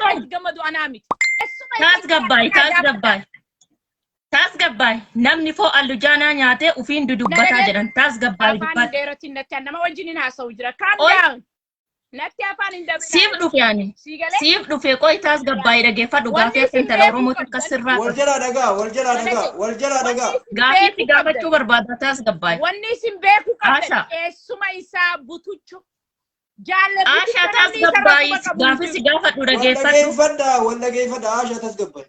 Qoy. Itti gammadu anaa miti. Eessuma isa Taasgabbaay, itti gaafadha. taasgabbaay. Taasgabbaay. Namni foo allujaanaa nyaatee ufiin dudubbataa jedhan. Taasgabbaay Afaan hin dubbadhu. dheeratin natti nama wajjin hin haasa'u jira. Calm Oi. down. Natti afaan hin dabinaa. Siif dhufe ani. Sii galee? Siif dhufe qoy taasgabbaay dhageeffadhu Wanni gaafii akka isin intala beekuu Oromoo takka qabdan. sirraa Wal jalaa dhagaa, wal jalaa dhagaa, wal jalaa dhagaa. Wanni isin Gaafii si beekuu gaafachuu qabdan. barbaada taasgabbaay. Wanni isin beekuu qabdan Asha. eessuma isaa butuchu. Jaalle Asha butucha namni isarra taasgabbaay quba qabu hin gaafii si jiru. gaafadhu Wal dhageeffadhu. dhageeffadhaa, wal dhageeffadhaa, Asha tasgabba'i.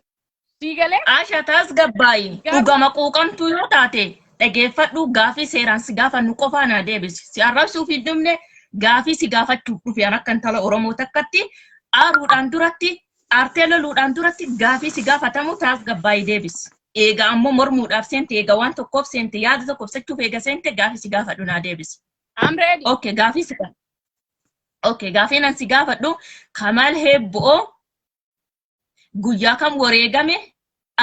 Sii galee? Asha tasgabbaayi dhugama quuqamtuu yoo taate dhageeffadhu gaafii seeraan si gaafannu qofaa naa deebisi. Si arrabsuuf hin dhumne gaafii si gaafachuuf dhufe an akka intala Oromoo takkatti aaruudhaan duratti aartee loluudhaan duratti gaafii si gaafatamu taasgabbaayi deebisi. Eega ammoo mormuudhaaf seente eega waan tokkoof seente yaada tokko ibsachuuf eega seente gaafii si gaafadhu naa deebisi. I'm ready. Okay, gaafii si gaafadhu. Okay, gaafiin an si gaafadhu Kamaal Heebbo'oo guyyaa kam wareegame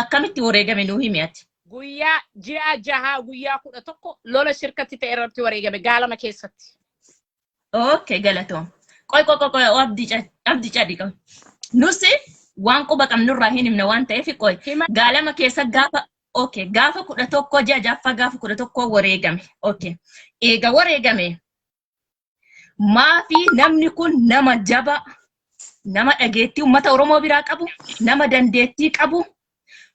akkamitti wareegame nuu himi ati. Guyyaa ji'a 6 guyyaa 11 lola shirkatti ta'e irratti wareegame gaalama keessatti. Okay, galatoom. Qoy qoy qoy qoy abdii cadhi qabu. Nusi waan quba qabnurraa hin himna waan ta'eef qoy. Hima. Gaalama keessa gaafa okay gaafa 11 ji'a ja'affaa gaafa 11 wareegame. Okay. Eega wareegame maafi namni kun nama jaba nama dhageettii uummata Oromoo biraa qabu nama dandeettii qabu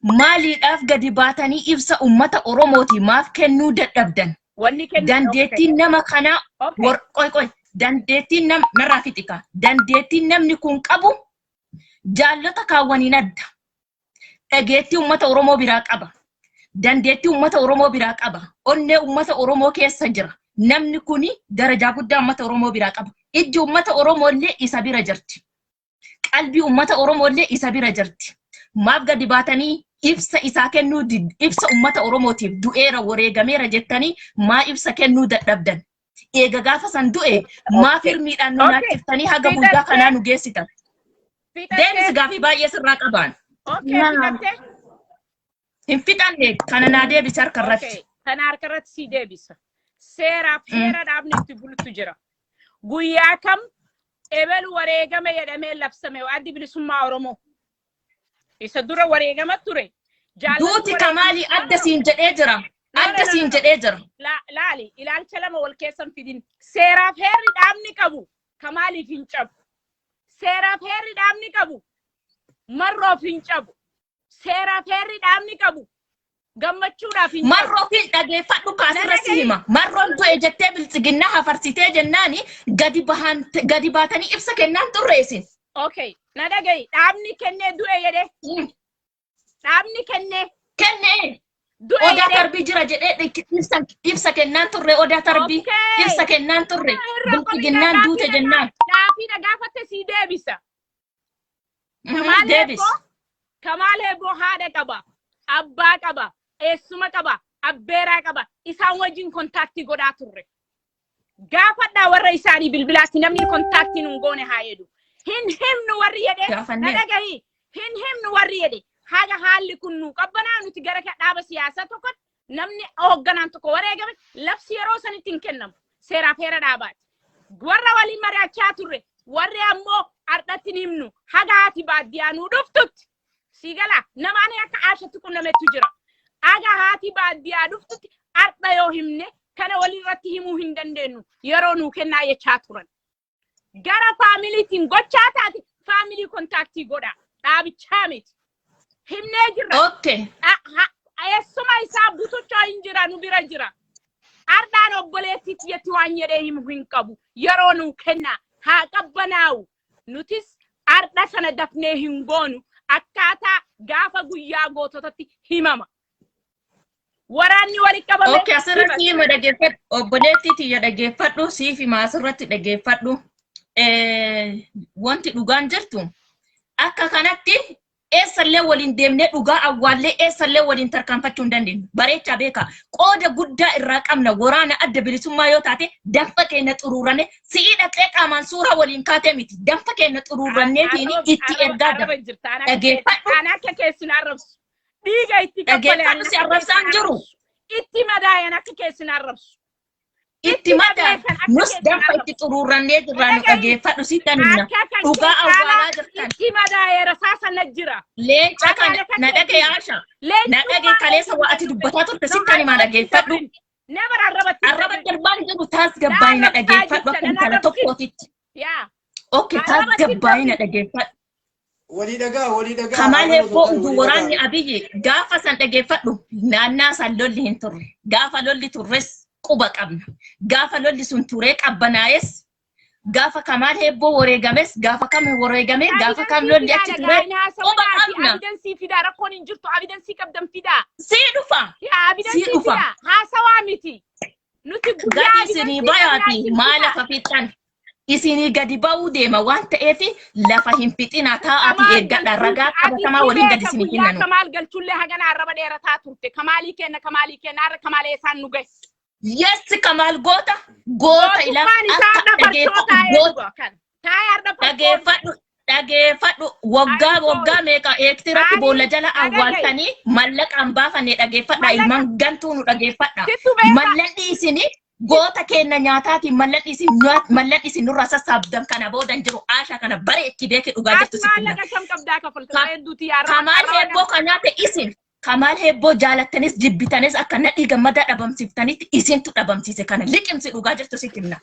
maaliidhaaf gadi baatanii ibsa uummata Oromooti maaf kennuu dadhabdan? Wanni kennu Dandeettiin nama kanaa qoy qoy dandeettiin nam narraa fixika dandeettiin namni kun qabu jaallota kaawwaniin adda. Dhageettii uummata Oromoo biraa qaba. Dandeettii uummata Oromoo biraa qaba. Onnee uummata Oromoo keessa jira. Namni kuni darajaa guddaa uummata Oromoo biraa qaba. Ijji uummata Oromoo illee isa bira jirti. Qalbii uummata Oromoo illee isa bira jirti. Maaf gadi baatanii ibsa isaa kennuu ibsa uummata Oromootiif du'eera wareegameera jettanii maa ibsa kennuu dadhabdan? Eega gaafa san du'e maa firmiidhaan nu nyaachiftanii haga guyyaa kanaa nu geessitan? Deebisi gaafii baay'ee sirraa qabaan. Okay, fixattee? Hin fixanne kana naa deebisi harka irratti. Okay, kana harka irratti sii deebisa. Seeraaf heera dhaabni itti bultu jira. Guyyaa kam ebelu wareegame jedhamee labsame Addi Bilisummaa Oromoo. Isa dura wareegama ture. Jaallatni Duuti wareegama Kamaalii adda siin jedhee jira. No, no, Adda no, siin no. jedhee jira. Laali, ilaalcha lama wal keessan fidin. Seeraaf heerri dhaabni qabu Kamaaliif hin cabu. Seeraaf heerri dhaabni qabu Marroof hin cabu. Seeraaf heerri dhaabni qabu Gammachuudhaaf hin cabu. Marroo fi dhageeffadhu kaasirra si Dhagahi. hima. Marroon du'e jettee biltsiginnaa hafarsitee jennaani gadi bahan gadi baatanii ibsa kennaan turre isin. Okay, na dhagahi. Dhaabni kennee du'e jedhee. Dhaabni kennee Kennee du'e Odaa jedhee. Tarbii jira jedhee ibsa kennaan turre Odaa Tarbii ibsa kennaan turre Irra biltsiginnaan duute jennaan. Gaafii na gaafatte sii deebisa. Kamaal Deebis. Heebboo Kamaal Heebboo haadha qaba, abbaa qaba, eessuma qaba, abbeeraa qaba. Isaan wajjin kontaaktii godhaa turre. Gaafadhaa warra isaanii bilbilaatti namni kontaaktii nun goone haa jedhu. Hin himnu warri jedhe na Gaafannee. dhagahi. Hin himnu warri jedhe haga haalli kun nu qabbanaa nuti gara dhaaba siyaasaa tokkotti namni hoogganaan tokko wareegame labsi yeroo sanitti hin kennamu. Seeraaf heera dhaabaati. Warra waliin mari'achaa turre warri ammoo ardhatti hin himnu haga haati baadiyyaa nuu dhuftutti sii galaa nama ani akka Aashatti qunnametu jira. Haga haati baadiyyaa dhuftutti ardha yoo himne kana walirratti himuu hin dandeenyu yeroo nuu kennaa jechaa turan. Gara faamiliitiin gochaa taate faamilii kontaaktii godhaa. Dhaabichaa miti. Himnee jirra. Eessuma isaa butuchoo hin jira nu bira jira. Ardhaan obboleettii tiyyatti waan jedhee himu hin qabu. Yeroo nuu kennaa. Haa qabbanaa'u. Nutis ardha sana dafnee hin goonu. Akkaataa gaafa guyyaa goototatti himama. Waraanni walitti qabame. Okay, asirratti hima dhageeffadhu. Obboleettii tiyya dhageeffadhu. Siif hima asirratti dhageeffadhu. Wanti dhugaan jirtu akka kanatti eessallee waliin deemnee dhugaa awwaallee eessallee waliin tarkaanfachuu hin dandeenyu. Bareechaa beekaa. Qooda guddaa irraa qabna waraana Adda Bilisummaa yoo taate danfa keenya xuruurranne si'ii dhaqxee qaamaan suuraa waliin kaatee miti. Danfa keenya xuruurranneetiin itti ergaa Arraba dabra. jirta. Dhageeffadhu. Ana akka keessin arrabsu. Dhiiga itti kaffale Dhageeffadhu si arrabsaan jiru. Itti madaayan akka keessin arrabsu. Itti madaan beekan akka nus keessin danfa itti arrabsu. xuruurrannee jirraa nu Dhagahi. dhageeffadhu sittan himna. Akka kan Dhugaa kee awwaalaa caalaa jirtan. itti madaayan. kana jira. Leenca kana Haala na dhagaye Aasha. Na dhagaye kaleessa waa ati dubbataa turte sittan himaa dhageeffadhu. Never arrabatti. Arraba darbaan jiru taasgabbaa'ii na dhageeffadhu akka intala tokkootitti. Yaa. Okay, taasgabbaa'ii na dhageeffadhu. Walii dhagaa, walii dhagaa. Kamaal Arraba Hebboo osoo hin utuu taane walii waraanni dhagaa. Abiyyi gaafa san dhageeffadhu naannaa san lolli hin turre. Gaafa lolli turres quba qabna. Gaafa lolli sun turee qabbanaa'es gaafa Kamaal Hebboo wareegames gaafa kam wareegame gaafa kam lolli achi ture quba qabna. Evidence fidaa rakkoon hin jirtu evidence qabdan fidaa. Sii dhufa. Yaa evidence Sii dhufa. fidaa haasawaa miti. Nuti guyyaa Gadi isinii bayaati maa lafa fixxan. Isinii gadi ba'uu deema waan ta'eef lafa hin fixinaa taa'aati eeggadha ragaa qabatamaa waliin gadi isinii Guyyaa kennanu. Kamaal galchullee hagana arraba dheerataa turte. Kamaalii kenna kamaalii kenna har'a kamaalee isaan nu gahe. Yes Kamaal goota goota ilaa Mootummaan isaa akka har'a farshoo dhageeffadhu taa'ee goota dhuga kan. Taa'ee har'a farshoo. dhageeffadhu dhageeffadhu waggaa Ani waggaa meeqa eektiratti Ani boolla jala dhagaye. awwaaltanii mallaqaan baafanne dhageeffadha Mallaqa- ilmaan gantuu nu dhageeffadha. Sittu beeka. Mallaqni isin goota keenya nyaataatiin mallaqni isin mallaqni isin nurraa sassaabdan kana booda hin jiru Aashaa kana bareechi beeki dhugaa Ati jirtu sitti himna. maallaqa kam qabdaa kafalta Ka- hedduuti yaa Kamaal Hebboo kan nyaate isin Kamaal Hebboo jaalattanis jibbitanis akka Nadhii Gammadaa dhabamsiiftanitti isintu dhabamsiise kana liqimsi dhugaa jirtu sitti himna.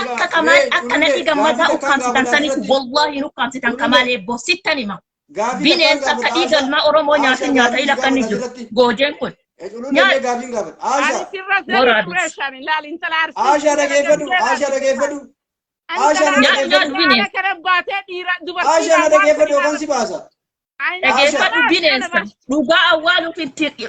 Akka Kamaal Mee, akka Culullee, Nadhii Gammadaa gaafii takkaan ukkaamsitan gaafadha sanitti asirratti. wallaahi hin ukkaamsitan Culullee. Kamaal Hebboo sittan hima. Gaafii takkaan Bineensa akka gaafadha. dhiiga ilmaa Oromoo Aashaa nyaatan nyaata gaafii ila akka inni gaafadha jiru. asirratti. Goojeen kun. Culullee Nyaata. mee gaafiin gaafadha. Ani Aashaa. sirra Waraabes. pressure ilaali intala arsii. Aashaa dhageeffadhu. Aashaa dhageeffadhu. Aashaa na Nyaadhu nyaadhu bineensa. Kana baatee dhiira dubartii. Aashaa na dhageeffadhu yookaan si baasa. Dhageeffadhu bineensa. Dhugaa awwaaluuf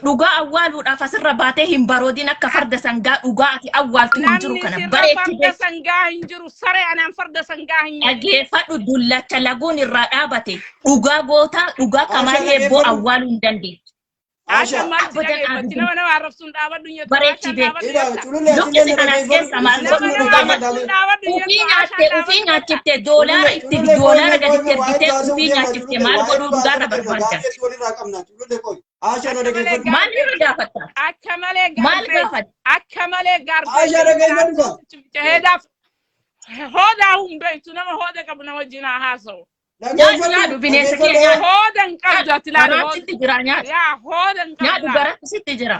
dhugaa awwaaluudhaaf asirra baatee hin baroodin akka farda sangaa dhugaa ati awwaaltu hin jiru Namni kana sirra bareechi farda beeki. sangaa hin jiru. Saree anaan farda sangaa hin jiru. Dhageeffadhu dullacha laguun irraa dhaabate dhugaa gootaa dhugaa Kamaal Aashaa Hebboo dhageeffadhu. awwaaluu hin dandeessu. Aashaan Aashaa. maal si Abadan dhageeffatti? abidin. Nama nama arrabsuun dhaabadhu hin jettu. Bareechi Aashaan beeki. dhaabadhu Ila jetta. culullee Luqqisi atillee na kanas dhageeffadhu. keessa maal Isin Nama godhu culullee nama dhugaa dhageeffadhaa arrabsuun mee. dhaabadhu hin Ufii jettu. nyaatte Aashaan ufii dhaabadhu jetta. nyaachifte doolaara Culullee itti culullee qoy doolaara mee qoy gaditti mee waa ergitee hedduu haasa'uu ufii deemna nyaachifte culullee maal waa godhuu hedduu dhugaarra haasa'uu deemna barbaadda. gaafii hedduu walirraa qabna culullee qoy. Aashaa na Akka malee dhageeffadhu. Maal irra gaafatta? Akka malee Maal garbee. gaafatta? Akka malee garbee. Aashaa dhageeffadhu kaa. Heedaaf hoodaa hin beektu nama hooda qabu nama wajjin haa haasa'u. Nyaadhu Dhageeffadhu. nyaadhu bineensa kee Dhageeffadhu. nyaadhu. Hooda hin qabdu ati ilaali Garaatti hooda. sitti jira nyaadhu. Yaa hooda hin Nyaadhu qabdu. garaatti sitti jira.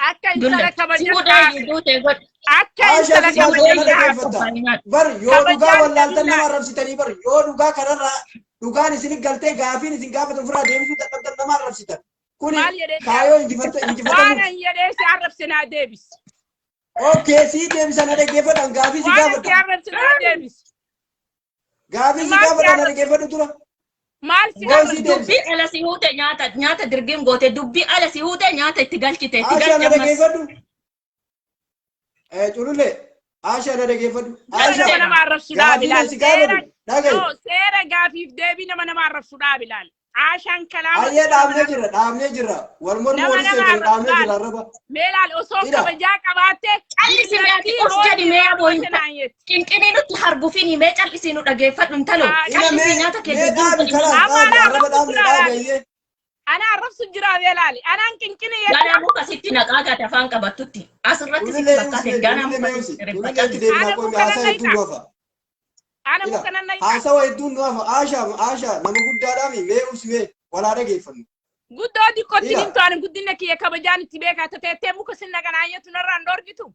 Akka intala Dulla. Si kabaja hudhaa taate. duutee godhi. Akka Aashaa intala si gaafadha kabaja na taate. dhageeffatta. Qophaa'ee nyaadhu. Bar yoo dhugaa Kabajaan wallaaltan nama dhabillaati. arrabsitanii bar yoo dhugaa kanarraa dhugaan isin galtee gaafiin isin gaafatan ofirraa deebisuu dadhabdan nama arrabsitan. Kuni Maal jedhee si kaayoo arrabse? Waan injifatamuuf. an jedhee si arrabse naa deebisi. Okay sii deebisan na dhaggeeffadhan gaafii si Waan an si gaafadha. arrabse naa deebisi. Gaafii si Maal si gaafadha na arrabse? dhaggeeffadhu dura. Maal si Qoy sii arrabse? deebisa. Dubbii ala si huute nyaata nyaata dirgiin goote dubbii ala si huute nyaata itti galchite itti Aashaa galchi na ammas. dhaggeeffadhu. Culullee Aashaa na dhaggeeffadhu. Nama Aashaa nama nama arrabsu dhaabi gaafii laal. na si gaafadhu Seera dhagahi. no seera gaafiif deebii nama nama arrabsu dhaabi laal. Aashaan kalaama Ayyee nama dhaabnee nama jirra dhaabnee jirra. Wal mormuu nama wal nama seetan arrabsu dhaabnee jirra laal. arraba. Mee laal osoo Ila kabajaa qabaatte Callisi mee ati dubartii us jedhi roojii mee aboo hin raawwate naan jetti. qinqinii nutti hargufini mee callisii nu dhageeffadhu intalo Haa ila callisii mee nyaata kee mee dirgiin dhaabi godhi kalaas Amma dhaabi ana arraba arrabsu dhaabne jira dhaabi laal. ayyee. Ana arrabsu jira mee laali. Anaan qinqini jette Ganaa muka sitti naqaa gata afaan qabattutti asirratti sitti Culullee fakkaate usi ganaa culullee muka mee usi sitti culullee itti ribba callisii. deebinaa Ana qoy mee muka nan haasaa hedduun nayxa. nu hafa. Ana Ila muka nan nayxa. haasawa hedduun nu hafa Aashaa Aashaa nama guddaadhaami mee usi mee walaa dhageeffannu. Guddoo xiqqootti Ila himtu ani guddina kiyya kabajaan itti beekaa tateettee muka sinna kanaan jettu narraan dhoorgitu.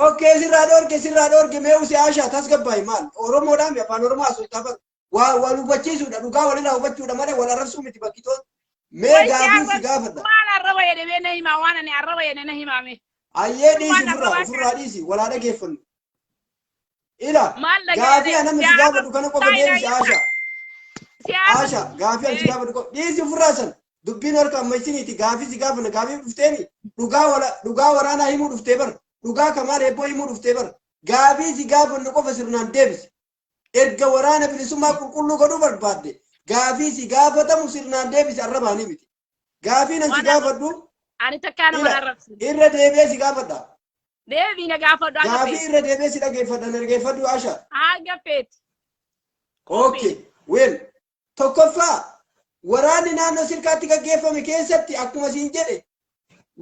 Okay sirraa dhoorge sirraa dhoorge mee usi Aashaa tasgabbaa'i maal Oromoodhaami afaan Oromoo haasoftaa bar waa wal hubachiisuudha dhugaa walirraa hubachuudha malee wal arrabsuu miti bakki toon mee Way si gaafiin si arrabsu gaafadha. maal arraba jedhe mee na himaa waan ani arraba jedhe na himaa mee. Ayyee dhiisi Waan ofirraa arrabaa ofirraa kana dhiisi walaa dhageeffannu. Ila maal gaafii dhaga'e anamni si si gaafadhu arrabsu kana qofa taa'inaa deebisi jetta Aashaa. si arrabsu. Aashaa gaafii ani si gaafadhu qofa dhiisi ofirraa san dubbiin harka amma isiniiti gaafii si gaafanna gaafii dhufteeni dhugaa wala dhugaa waraanaa himuu dhuftee bar dhugaa kamaal eebboo himuu dhuftee bar gaafii si gaafannu qofa sirnaan deebisi. Erga waraana bilisummaa qulqulluu godhuu barbaadde gaafii si gaafatamu sirnaan deebisi arrabaanii miti. Gaafiin an si Waan arrabsu gaafadhu ani takkaa nama ila arrabsine. irra deebi'ee si gaafadha. Deebii na gaafadhu haga Gaafii feeti. irra deebi'ee si dhageeffadha na dhageeffadhu Asha. Haga feeti. Qophii. Okay. Well, tokkoffaa waraanni naannoo sirkaatti gaggeeffame keessatti akkuma siin jedhe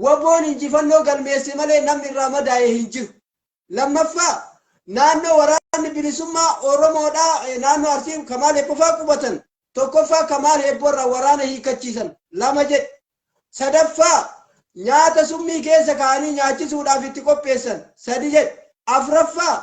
waboon injifannoo galmeesse malee namni irraa madaa'e hin jiru. Lammaffaa naannoo waraanni bilisummaa Oromoodhaa naannoo Arsii Kamaal Eebbofaa qubatan Tokkoffaa, Kamaal Heebboo irraa waraana hiikachiisan lama jedhe. Sadaffaa, nyaata summii keessa kaa'anii nyaachisuudhaaf itti qopheessan sadi jedhe. Afraffaa,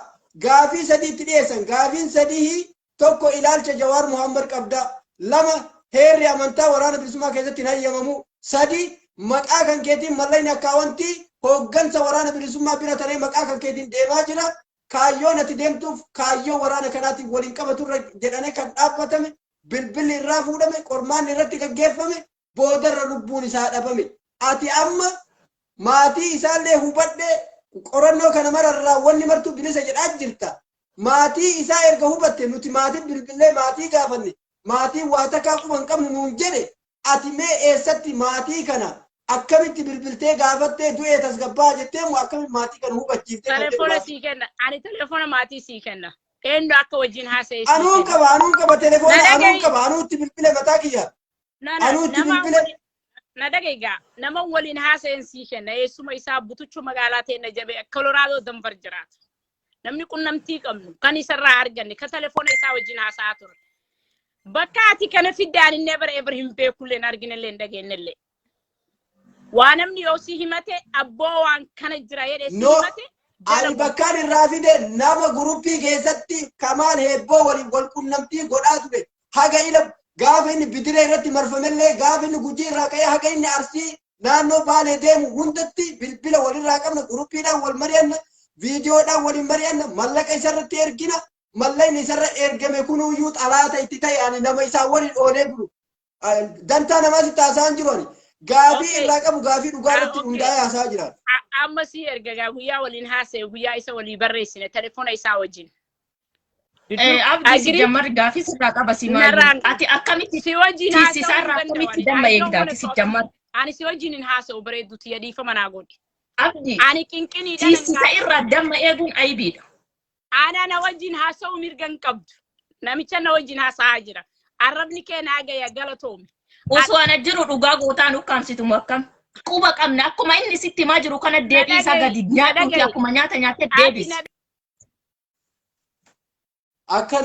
gaafii sadii itti dhiyeessan. Gaafiin sadii tokko, ilaalcha Jawaar Muhammad qabdaa. Lama, heerri amantaa Waraana Bilisummaa keessatti hin hayyamamu. Sadi, maqaa kan keetiin mallaqni akkaawwantii hooggansa Waraana Bilisummaa bira taree maqaa kan keetiin deemaa jira. Kaayyoon ati deemtuuf kaayyoo waraana kanaatiin waliin qabaturra jedhanii kan dhaabbatame, bilbilli irraa fuudhame, qormaanni irratti gaggeeffame, boodarra lubbuun isaa dhabame. Ati amma maatii isaallee hubadhe, qorannoo kana mararraa wanni martuu bilisa jedhaa jirta. Maatii isaa erga hubatte, nuti maatii bilbilee maatii gaafanne, maatiin waa takkaa quba hin qabnu nuun jedhe. Ati mee eessatti maatii kana akkamitti bilbiltee gaafattee, du'ee tasgabbaa jettee moo akkamitti maatii kana hubachiiftee kan jedhu Telefoona gaafa. sii kenna. Ani telefoona maatii sii kenna. Eenyu akka wajjin haasa'e sii Anuun kenna. qaba, anuun qaba telefoona. Na Anuun dhaga'i. qaba, anuutti bilbile mataa kiyya. Na Anuutti nama bilbile. Na dhaga'i gaa. Nama waliin haasa'en sii kenna. Eessuma isaa butuchuu magaalaa ta'e jabee Koloraadoo Denver jiraata. Namni qunnamtii qabnu kan isarraa arganne kan telefoona isaa wajjin haasa'aa ture. Bakka ati kana fidde ani never ever hin beekullee, hin arginellee, hin dhageenyellee. Waa namni yoo si himate, abboo waan kana jira jedhee si No, himate jala ani bakkaan irraa fide nama guruppii keessatti Kamaal Heebboo waliin wal qunnamtii godhaa ture. Haga ila gaafa inni bidiree irratti marfamellee, gaafa inni Gujii irraa ka'ee haga inni Arsii naannoo Baalee deemu hundatti bilbila walirraa qabna, guruppiidhaan wal mari'anna, viidiyoodhaan waliin mari'anna, mallaqa isarratti ergina. Mallaqni isarra ergame kunuyyuu xalaata itti ta'e. Ani nama isaan waliin oolee bulu. Dantaa namaa sitti haasa'aa jiru ani. Gaafii irraa qabu, gaafii dhugaa irratti hundaa'ee haasa'aa jira. Amma si erga gaa guyyaa waliin haasa'e, guyyaa isa walii barreessine telefoona isaa wajjin. Abdii, si jammar gaafii sirraa qaba si maali? Narraan Ati akkamitti si wajjin haasa'uu tiisisaarraa hin akkamitti danda'u. damma I don't eegdaa wanna si talk. jammar? Ani si wajjin hin haasa'u, bareedduuti yadiifa naa godhi. Abdii, Ani qinqiniidhaan tiisisa irraa damma eeguun aybiidha. Ana na wajjin haasa'uu mirga hin qabdu. Namicha na wajjin haasa'aa jira. Arrabni kee naa gaya, galatoomi. Osoo ana jiru dhugaa gootaan ukkaamsitu akkam? Quba qabna, akkuma inni sitti himaa jiru kana deebii isaa gadi nyaadhuuti, akkuma nyaata nyaattee Ati deebisi. na Akka